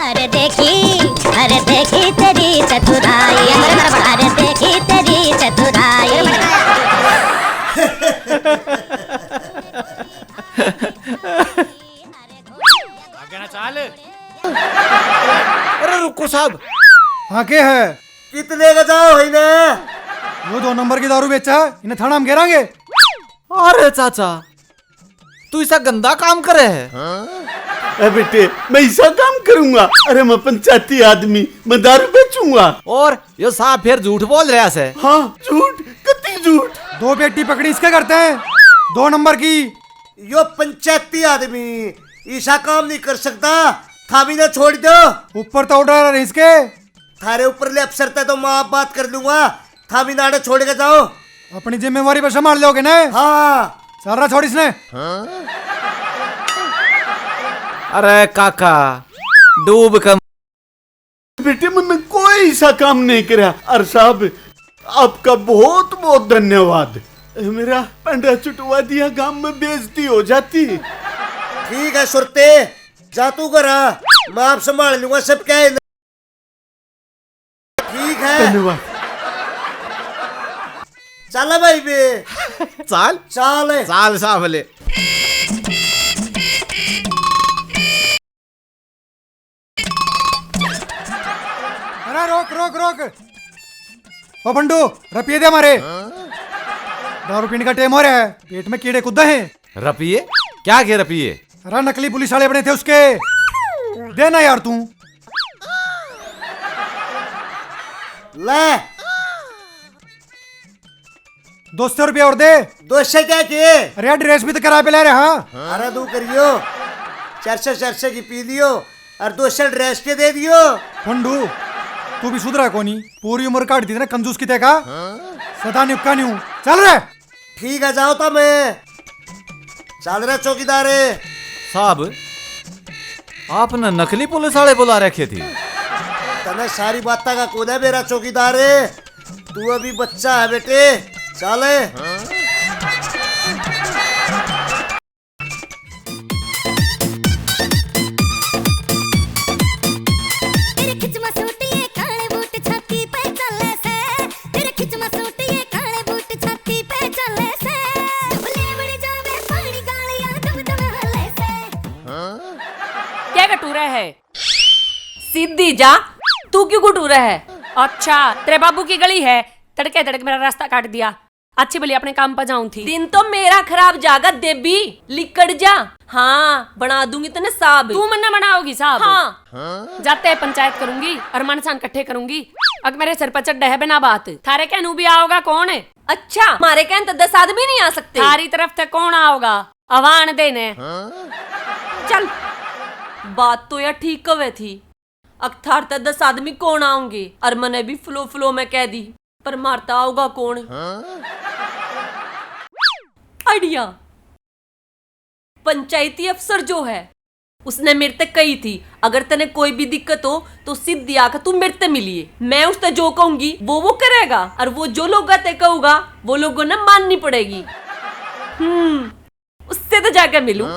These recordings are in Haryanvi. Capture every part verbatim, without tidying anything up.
अरे देखी, अरे देखी तेरी चतुराई, अरे देखी तेरी चतुराई। आगे ना चाल। अरे रुको साहब। हाँ, के है? कितने का जाओ है ना? वो दो नंबर की दारू बेचा है, इन्हें थाना हम घेरांगे। अरे चाचा, तू ऐसा गंदा काम करे है? ए बेटे, मैं ऐसा काम करूंगा? अरे मैं पंचायती आदमी, मैं दारू बेचूंगा। और यो साहब फिर झूठ बोल रहा है। हाँ, झूठ, कत्ती झूठ। दो पेटी पकड़ी इसके करते हैं, दो नंबर की। यो पंचायती आदमी ऐसा काम नहीं कर सकता, थामी ना छोड़ दो। ऊपर तो ऑर्डर आ रहे इसके। थारे ऊपरले अफसर ते तो मैं आप बात कर लूंगा, थामी नाड़े छोड़ के जाओ। अपनी जिम्मेवारी पर संभाल लोगे ना? हाँ। सारा छोड़ इसने। अरे काका, डूब के बेटे, मैंने कोई सा काम नहीं करा। अरे साहब, आपका बहुत बहुत धन्यवाद। मेरा पंडा छुटवा दिया, गांव में बेइज्जती हो जाती। ठीक है सुरते, जा तू घरा, मैं आप संभाल लूंगा सब। क्या है? ठीक है। धन्यवाद। चल भाई बे। चाल। चाल। चाल साहब ले। अरे रोक, रोक, रोक। ओ भंडू, रपिए दे हमारे। दारू पीने का टाइम हो रहा है, पेट में कीड़े कूदा हैं। रपिए? क्या के रपिए? अरे नकली पुलिस वाले बने थे उसके। देना यार तू। ले। दो सौ रुपया और दे। दो सौ क्या के? अरे यार, ड्रेस भी तो किराए पे ले रहे, हाँ। अरे तू करियो, चार सौ, चार सौ की पी लियो और दो सौ ड्रेस के दे दियो। फंडू, तू भी सुधरा कोनी, पूरी उम्र काट दी ना कंजूस की तेका। सदा न्यू का न्यू। चल रे। ठीक है, जाओ तो मैं। चल रे चौकीदार। साहब, आपने नकली पुलिस वाले बुला रखे थे। तने सारी बातें का कोने बेरा चौकीदार। तू अभी बच्चा है बेटे, चल। तेरे खिचमा सूट ये काले बूट छाती पे चले से, तेरे खिचमा सूट ये काले बूट छाती पे चले से। जब लेवड़ जावे पानी गालियां दम दम हले से। क्या कटूरा है? सीधी जा, तू क्यों घुटू रहा है? अच्छा, तेरे बाबू की गली है, तड़के तड़के मेरा रास्ता काट दिया। अच्छी भली अपने काम पर जाऊं थी। दिन तो मेरा खराब जागा देवी, लिकड़ जा। हाँ, बना दूंगी तने साहब। तू मन्ना बनाओगी साहब? हाँ। जाते हैं पंचायत करूंगी और मन सान इकट्ठे करूंगी। अक मेरे सिर पर चढ़ है बिना बात। थारे कहनू भी आओगा कौन? अच्छा, मारे कहन तो दस आदमी नहीं आ सकते। थारी तरफ से कौन आओगा? आवान देने। चल, बात तो यार ठीक कवे थी। अक थार ते दस आदमी कौन आओगे? और मने भी फ्लो फ्लो में कह दी, पर मारता आओगा कौन? आइडिया। पंचायती अफसर जो है, उसने मेरे ते कही थी, अगर तने कोई भी दिक्कत हो तो सीधी आके तू मेरे ते मिलिए। मैं उसते जो कहूंगी वो वो करेगा, और वो जो लोग ते कहूगा वो लोगों ने माननी पड़ेगी। हम्म, उससे तो जाके मिलूं।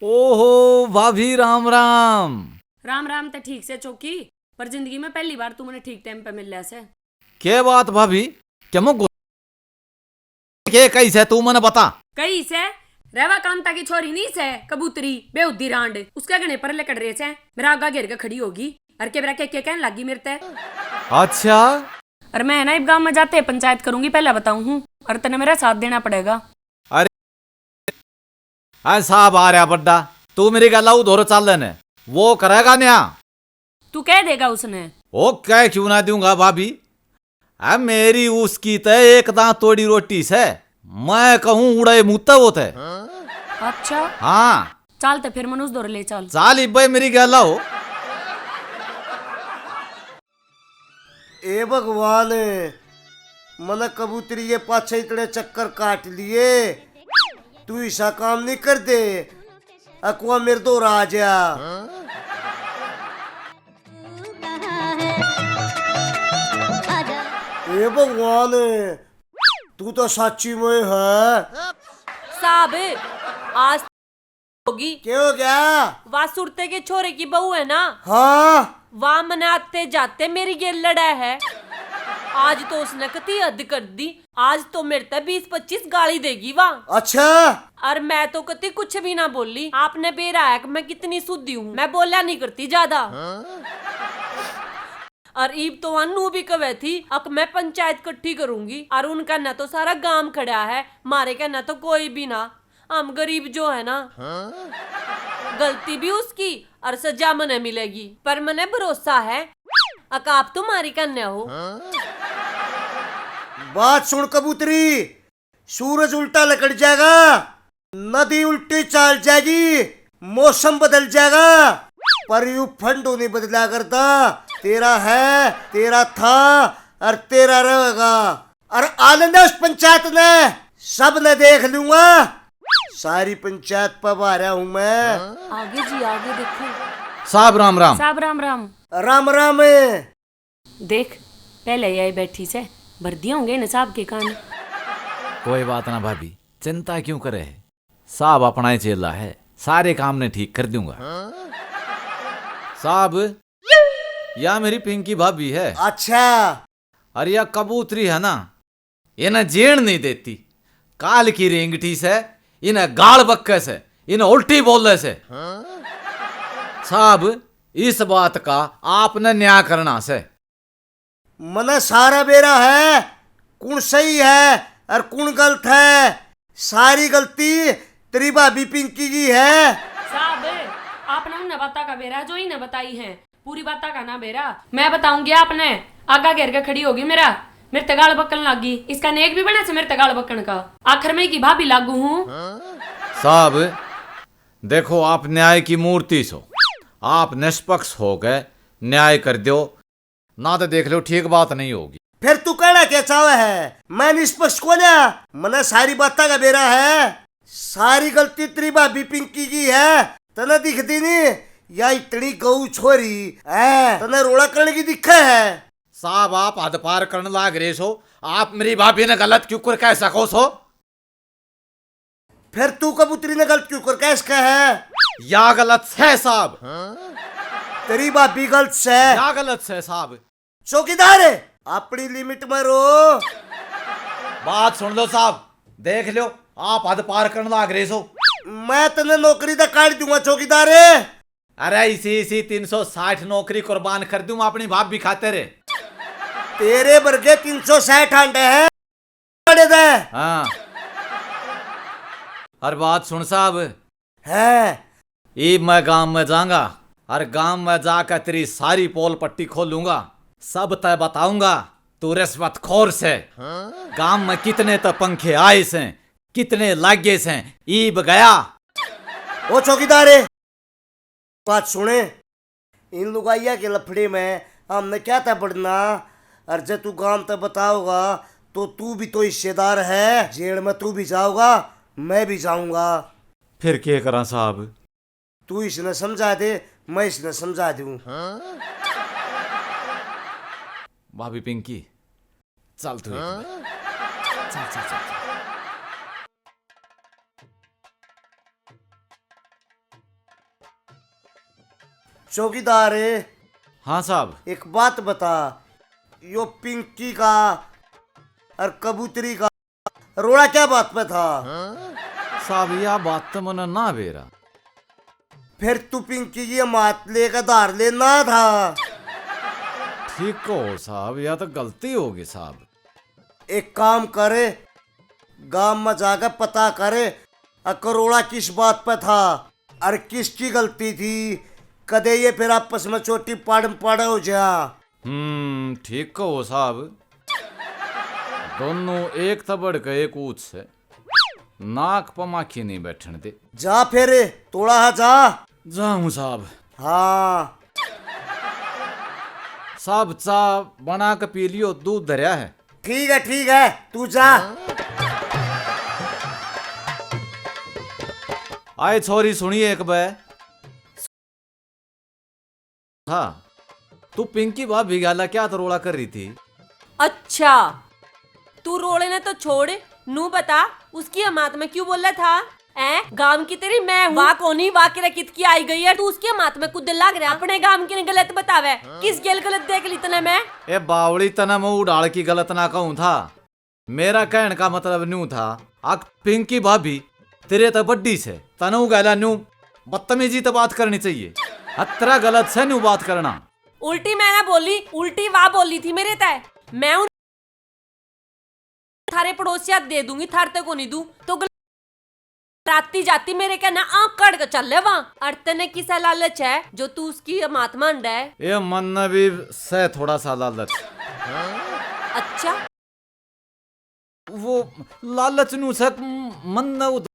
ओहो भाभी, राम राम। राम राम तो ठीक से चौकी, पर जिंदगी में पहली बार तू मने ठीक टाइम पे मिल लिया से। के बात भाभी, के मो गो-, के कही से तू मने बता। कही से, रहवा कांता की छोरी नहीं से कबूतरी, बेहुदी रांड, उसके घने पर लकड़ रहे से, मेरा आगा घेर के खड़ी होगी, और के बेरा के, के कहन लागी मेरे ते। अच्छा। और मैं है ना इब गांव में जाते पंचायत करूंगी, पहले बताऊं हूँ, और तने मेरा साथ देना पड़ेगा। अरे, आ साहब आ रहा बड्डा, तू मेरी गल उधर चाल ने, वो करेगा न्या। तू कह देगा उसने? ओ, कह क्यों ना दूंगा भाभी। आ मेरी उसकी ते एक दांत तोड़ी रोटी से, मैं कहूँ उड़े मुत्ते होते। अच्छा। हाँ। चाल ते फिर मनुज दौर ले चाल। चाल इब्बे मेरी गल हो। ए भगवान, मने कबूतरी के पाछे इतने चक्कर काट लिए, तू ऐसा काम नहीं कर दे, अकुआ मेरे दो राजा। ए भगवान, तू तो साची में है। साहब, आज होगी। क्या हो गया? वा सुरते के छोरे की बहू है ना? हाँ। वा मने आते जाते मेरी गेल लड़ा है। आज तो उसने कती हद कर दी। आज तो मेरे ते बीस पच्चीस गाली देगी वा। अच्छा। और मैं तो कती कुछ भी ना बोली। आपने बेरा है कि मैं कितनी सुधी हूँ, मैं बोला नहीं करती ज्यादा। और ईब तो वा नू भी कवे थी, अक मैं पंचायत इकट्ठी करूंगी। और उनका ना तो सारा गांव खड़ा है, मारे का ना तो कोई भी ना। हम गरीब जो है ना, गलती भी उसकी और सजा मने मिलेगी, पर मने भरोसा है, अक आप तो मारी कन्या हो। बात सुन कबूतरी, सूरज उल्टा लकड़ जाएगा, नदी उल्टी चाल जाएगी, मौसम बदल जाएगा, पर यू फंडू नहीं बदला करता। तेरा है, तेरा था और तेरा रहेगा। और आनंद है उस पंचायत ने, सब ने देख लूंगा। सारी पंचायत पे भारा हूँ मैं। आगे जी, आगे देखो। साहब राम राम। साहब राम राम। राम राम। देख, पहले यही बैठी से, भर दिया होंगे इन्हें साहब के कान। कोई बात ना भाभी, चिंता क्यों करे है? साहब अपना ही चेला है, सारे काम ने ठीक कर दूंगा। साहब, या मेरी पिंकी भाभी है। अच्छा। और या कबूतरी है ना, इन्हें जेण नहीं देती। काल की रेंगटी से, इन्हें गाल बक्के से, इन्हें उल्टी बोले से। साहब, इस बात का आपने न्याय करना से। मने सारा बेरा है, कुण सही है और कुण गलत है। सारी गलती तेरी भाभी पिंकी की है। साहब, आपने उन्हें बातां का बेरा जो इन्हें बताई है, पूरी बातां का ना बेरा। मैं बताऊंगी आपने। आगा घेर के खड़ी होगी मेरा, मेरे ते गाल बकन लागी। इसका नेक भी बना से मेरे ते गाल बकन का। आखिर में की भाभी लागू हूँ। साहब, देखो, आप न्याय की मूर्ति सो, आप निष्पक्ष होकर न्याय कर दो, ना तो देख लो ठीक बात नहीं होगी। फिर तू कहना क्या चाहे है? मैं निष्पक्ष कोन्या, मने सारी बातां का बेरा है। सारी गलती तेरी भाभी पिंकी की है, तने दिखती नहीं? या इतनी गऊ छोरी है, तने रोला करने की दिखे है? साहब, आप हद पार करने लाग रहे सो। आप मेरी भाभी ने गलत क्यों कर कह सको सो? फिर तू कबूतरी ने गलत क्यों कर कह सके है? या गलत है साहब। तेरी भाभी गलत से। या गलत है साहब। चौकीदार, अपनी लिमिट में रो। बात सुन लो साहब, देख लो, आप हद पार करने लाग रहे सो। मैं तने नौकरी तक काट दूंगा चौकीदार। अरे इसी इसी तीन सौ साठ नौकरी कुर्बान कर दूं अपनी भाभी खातिर। तेरे वर्गे तीन सौ साठ आंडे हैं। पड़े थे। हाँ। और बात सुन साहब। हैं? इब मैं गांव में जाऊंगा और गांव में जाकर तेरी सारी पोल पट्टी खोलूंगा। सब तय बताऊंगा, तू रिश्वतखोर से। गांव में कितने तो पंखे आए से, कितने लागे से, ईब गया। ओ चौकीदार, बात सुने, इन लुगाइया के लफड़े में हमने क्या था पड़ना? और जब तू गांव तक बताओगा तो तू भी तो हिस्सेदार है, जेल में तू भी जाओगा, मैं भी जाऊंगा। फिर के करा साहब? तू इसने समझा दे, मैं इसने समझा दूं। भाभी पिंकी, चल तू एक बार। चल, चल, चल, चल। चौकीदार। हाँ साहब। एक बात बता, यो पिंकी का और कबूतरी का रोड़ा क्या बात पे था? साहब, या बात तो मने ना बेरा। फिर तू पिंकी की मात लेकर धार लेना था। ठीक कहो साहब, या तो गलती होगी साहब। एक काम कर, गांव में जाकर पता कर, अक रोड़ा किस बात पे था और किसकी गलती थी, कदे ये फिर आपस में चोटी पाड़ में पाड़ा हो जा। हम्म, ठीक कहो साहब। दोनों एक तबड़ के एक ऊंच से, नाक पमाखी नहीं बैठन दे। जा फिर, तोड़ा हा जा। जाऊं साहब। हाँ। साहब, चा बना के पी लियो, दूध धरया है। ठीक है, ठीक है, तू जा। आए छोरी, सुनिए एक बे। हाँ, तू पिंकी भाभी गाला क्या तो रोला कर रही थी? अच्छा, तू रोले ने तो छोड़, नू बता, उसकी हमात में क्यों बोला था? ए, गांव की तेरी मैं हूँ। वाह कोनी, वाह के कित की आई गई है। तू उसके मात में कूदे लाग रहा, अपने गांव की ने गलत बतावे। किस गेल गलत देख ली तने मैं? ए बावली, तने मैं उड़ाल की गलत ना कहूँ था। मेरा कहण का मतलब न्यू था, अक पिंकी भाभी तेरे तै बड्डी से, तने उ गैला न्यू बदतमीजी तै बात करनी चाहिए। अतरा गलत से न्यू बात करना। उल्टी मैं ना बोली, उल्टी वा बोली थी मेरे तै। मैं उन थारे पड़ोसिया दे दूंगी, थार तै को नहीं दूं। तो गल-, राती जाती मेरे कहना आंख काट के चल ले वहां। और तने किसा लालच है जो तू उसकी मात मान रहा है? ए मन भी से थोड़ा सा लालच। अच्छा, वो लालच नू से मन ने उत